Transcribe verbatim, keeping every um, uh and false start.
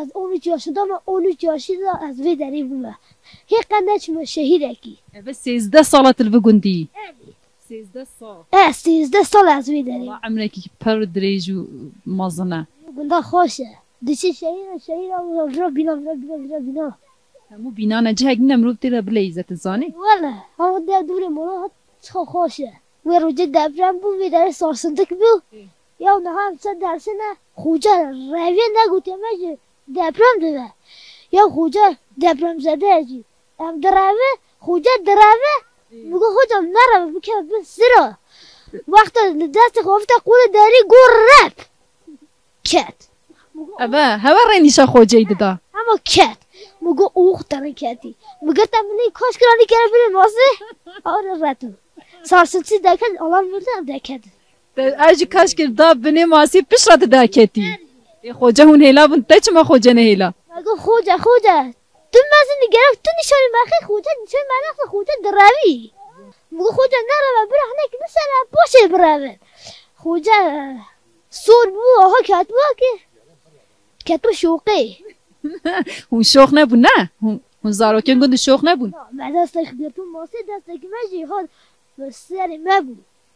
Ez on üç yaşında me, on üç yaşında ez vê derê bûme. Hê qe neçime şehîrekî. Eve sêzdeh sala tu li vî gundî yî. Sêzdeh sal. E, sêzdeh sal ez vê derê. Wala emrekî pir dirêj û mezin e. Gunda xweş e. Diçe şehîr e, şehîr e, vira bîna, vira bîna, vira bîna. Hemû bînan e, cihek nîne mirov tê de bileyze, tu zanî? Wele, hema dev dûrê mala hat, çiqa xweş e. Wê rojê deprem bû, vê derê sarsintî bû. Ya niha em ser dersê ne, xoca revê negotiye me jî deprem dibe. Ya xoca depremzede ye jî. Em direve, xoca direve. Min got, hocam nereve, bikeve bin sira. Wexta li destê xwe avite qolê derî, got rep. Ket. Eve, hewe rê nîşa xoceyî dida. Hema ket. Min got, ox, te rê ketî. Min girte, min nî kaş kira, nî kere binê masê. Aw rê reto. Sarsintî deket, alarm verde, em deketin. Te ev jî kaş kir da binê masî, pişt re tu daketî. Ê xoce hûn hêla bûn, te çima xoce nehêla? Me got, xoce, xoce, tu mezin î, gerek tu nîşanî me xî, xoce nîşanî me nexî, xoce direvî. Min got, xoce nereve, bira hinekî bisere, paşê bireve. Xoce sor bû, aha ketibû ki. Ketibû şoqê. Hûn şox nebûn, ne? Hûn, hûn zarokên gund şox nebûn. Me destek girtibû masê, destekî me jî hat serê me bû.